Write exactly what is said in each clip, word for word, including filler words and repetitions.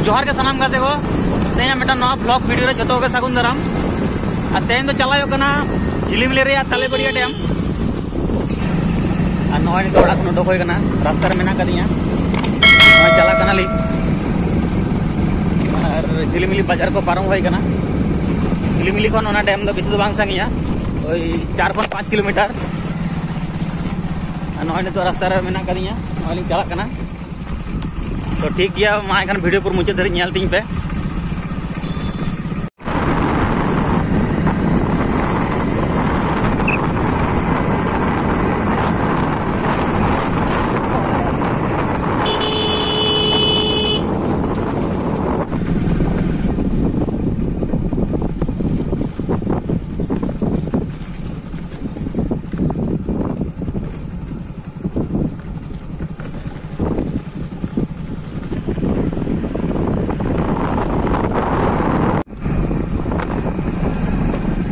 ᱡᱚᱦᱟᱨ ᱜᱮ ᱥᱟᱱᱟᱢ ᱜᱟᱛᱮ ᱠᱚ, ᱛᱮᱦᱮᱧᱟᱜ ᱢᱤᱫᱴᱟᱝ ᱱᱚᱣᱟ ᱵᱷᱞᱚᱜ ᱵᱷᱤᱰᱤᱭᱳ ᱨᱮ ᱡᱚᱛᱚ ᱠᱚᱜᱮ ᱥᱟᱹᱜᱩᱱ ᱫᱟᱨᱟᱢ᱾ ᱟᱨ ᱛᱮᱦᱮᱧ ᱫᱚ ᱪᱟᱞᱟᱣ ᱦᱩᱭᱩᱜ ᱠᱟᱱᱟ ᱡᱷᱤᱞᱤᱢᱤᱞᱤ ᱨᱮᱭᱟᱜ ᱛᱟᱞᱮᱵᱟᱲᱤᱭᱟ ᱰᱮᱢ᱾ ᱟᱨ ᱱᱚᱜᱼᱚᱭ ᱱᱤᱛᱚᱜ ᱚᱲᱟᱜ ᱠᱷᱚᱱ ᱩᱰᱩᱠ ᱦᱩᱭ ᱠᱟᱱᱟ, ᱨᱟᱥᱛᱟ ᱨᱮ ᱢᱮᱱᱟᱜ ᱟᱠᱟᱫᱤᱧᱟ᱾ ᱱᱚᱜᱼᱚᱭ ᱪᱟᱞᱟᱜ ᱠᱟᱱᱟᱞᱤᱧ᱾ ᱟᱨ ᱡᱷᱤᱞᱤᱢᱤᱞᱤ ᱵᱟᱡᱟᱨ ᱠᱚ ᱯᱟᱨᱚᱢ ᱦᱩᱭ ᱠᱟᱱᱟ᱾ ᱡᱷᱤᱞᱤᱢᱤᱞᱤ ᱠᱷᱚᱱ ᱚᱱᱟ ᱰᱮᱢ ᱫᱚ ᱵᱮᱥᱤ ᱫᱚ ᱵᱟᱝ ᱥᱟᱺᱜᱤᱧᱟ, ᱳᱭ ᱪᱟᱨ ᱠᱷᱚᱱ ᱯᱟᱸᱪ ᱠᱤᱞᱳᱢᱤᱴᱟᱨ᱾ ᱟᱨ ᱱᱚᱜᱼᱚᱭ ᱱᱤᱛᱚᱜ ᱨᱟᱥᱛᱟ ᱨᱮ ᱢᱮᱱᱟᱜ ᱟᱠᱟᱫᱤᱧᱟ, ᱱᱚᱜᱼᱚᱭ ᱞᱤᱧ ᱪᱟᱞᱟᱜ ᱠᱟᱱᱟ᱾ ᱛᱚ ᱴᱷᱤᱠ ᱜᱮᱭᱟ, ᱢᱟ ᱮᱱᱠᱷᱟᱱ ᱵᱷᱤᱰᱤᱭᱳ ᱯᱩᱨᱟᱹ ᱢᱩᱪᱟᱹᱫ ᱫᱷᱟᱹᱨᱤᱡ ᱧᱮᱞ ᱛᱤᱧ ᱯᱮ᱾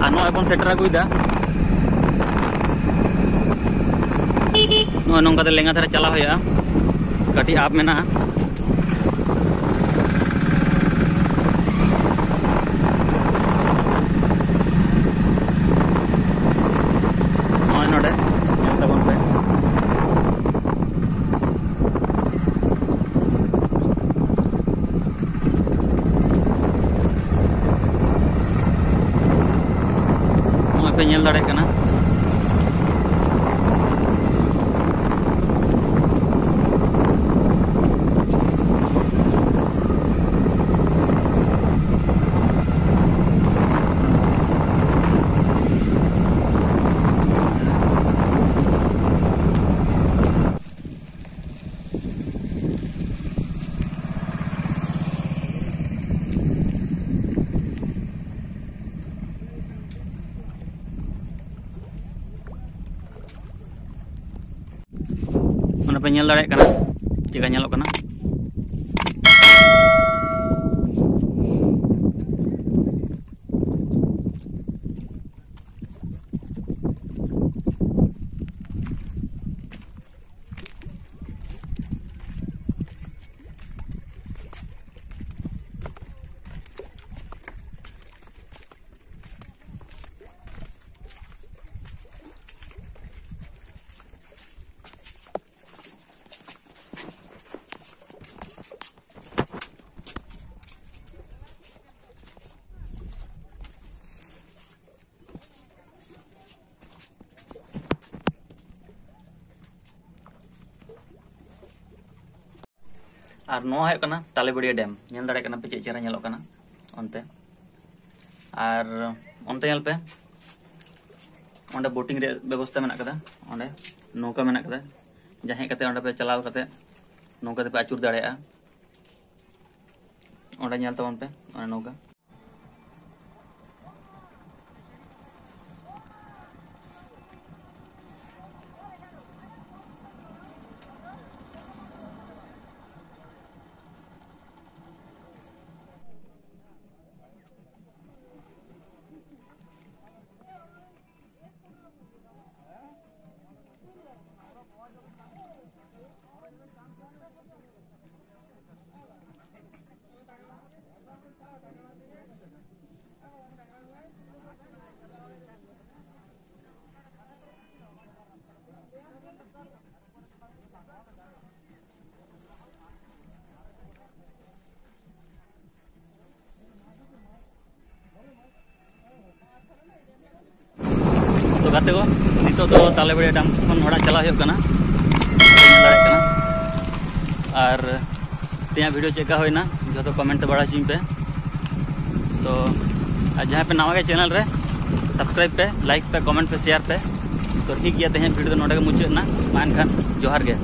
ᱟᱨ ᱱᱚᱜᱼᱚᱭ ᱵᱚᱱ ᱥᱮᱴᱮᱨ ᱟᱹᱜᱩᱭᱮᱫᱟ᱾ ᱱᱚᱜᱼᱚᱭ ᱱᱚᱝᱠᱟᱛᱮ ᱞᱮᱸᱜᱟ ᱫᱷᱟᱨᱮ ᱪᱟᱞᱟᱣ ᱦᱩᱭᱩᱜᱼᱟ, ᱠᱟᱹᱴᱤᱡ ᱟᱯ ᱢᱮᱱᱟᱜᱼᱟ᱾ ᱱᱚᱜᱼᱚᱭ ᱱᱚᱰᱮ ᱧᱮᱞ ᱛᱟᱵᱚᱱ ᱯᱮ᱾ ᱱᱚᱜᱼᱚᱭ ᱯᱮ ᱧᱮᱞ ᱫᱟᱲᱮᱭᱟᱜ ᱠᱟᱱᱟ᱾ ᱚᱱᱟ ᱯᱮ ᱧᱮᱞ ᱫᱟᱲᱮᱭᱟᱜ ᱠᱟᱱᱟ ᱪᱮᱫᱠᱟ ᱧᱮᱞᱚᱜ ᱠᱟᱱᱟ᱾ ᱟᱨ ᱱᱚᱣᱟ ᱦᱩᱭᱩᱜ ᱠᱟᱱᱟ ᱛᱟᱞᱮᱵᱟᱲᱤᱭᱟ ᱰᱮᱢ᱾ ᱧᱮᱞ ᱫᱟᱲᱮᱭᱟᱜ ᱠᱟᱱᱟ ᱯᱮ ᱪᱮᱫ ᱪᱮᱦᱨᱟ ᱧᱮᱞᱚᱜ ᱠᱟᱱᱟ ᱚᱱᱛᱮ᱾ ᱟᱨ ᱚᱱᱛᱮ ᱧᱮᱞ ᱯᱮ, ᱚᱸᱰᱮ ᱵᱳᱴᱤᱝ ᱨᱮᱭᱟᱜ ᱵᱮᱵᱚᱥᱛᱟ ᱢᱮᱱᱟᱜ ᱠᱟᱫᱟ, ᱚᱸᱰᱮ ᱱᱚᱣᱠᱟ ᱢᱮᱱᱟᱜ ᱠᱟᱫᱟ, ᱡᱟᱦᱟᱸ ᱦᱮᱡ ᱠᱟᱛᱮ ᱚᱸᱰᱮ ᱯᱮ ᱪᱟᱞᱟᱣ ᱠᱟᱛᱮ ᱱᱚᱝᱠᱟ ᱛᱮᱯᱮ ᱟᱹᱪᱩᱨ ᱫᱟᱲᱮᱭᱟᱜᱼᱟ᱾ ᱚᱸᱰᱮ ᱧᱮᱞ ᱛᱟᱵᱚᱱ ᱯᱮ, ᱚᱱᱮ ᱱᱚᱝᱠᱟ᱾ ᱛᱚ ᱜᱟᱛᱮ ᱠᱚ, ᱱᱤᱛᱚᱜ ᱫᱚ ᱛᱟᱞᱮᱵᱟᱲᱤᱭᱟ ᱰᱮᱢ ᱠᱷᱚᱱ ᱚᱲᱟᱜ ᱪᱟᱞᱟᱣ ᱦᱩᱭᱩᱜ ᱠᱟᱱᱟ, ᱧᱮᱞ ᱫᱟᱲᱮᱭᱟᱜ ᱠᱟᱱᱟ᱾ ᱟᱨ ᱛᱮᱦᱮᱧᱟᱜ ᱵᱷᱤᱰᱤᱭᱳ ᱪᱮᱫ ᱞᱮᱠᱟ ᱦᱩᱭᱱᱟ, ᱡᱚᱛᱚ ᱠᱚᱢᱮᱱᱴ ᱛᱮ ᱵᱟᱲᱟᱭ ᱦᱚᱪᱚᱧ ᱯᱮ᱾ ᱛᱚ ᱟᱨ ᱡᱟᱦᱟᱸᱭ ᱯᱮ ᱱᱟᱣᱟ ᱜᱮ ᱪᱮᱱᱮᱞ ᱨᱮ, ᱥᱟᱵᱥᱠᱨᱟᱭᱤᱵ ᱯᱮ, ᱞᱟᱭᱤᱠ ᱯᱮ, ᱠᱚᱢᱮᱱᱴ ᱯᱮ, ᱥᱮᱭᱟᱨ ᱯᱮ᱾ ᱛᱚ ᱴᱷᱤᱠ ᱜᱮᱭᱟ, ᱛᱮᱦᱮᱧᱟᱜ ᱵᱷᱤᱰᱤᱭᱳ ᱫᱚ ᱱᱚᱰᱮ ᱜᱮ ᱢᱩᱪᱟᱹᱫ ᱮᱱᱟ᱾ ᱢᱟ ᱮᱱᱠᱷᱟᱱ ᱡᱚᱦᱟᱨ ᱜᱮ᱾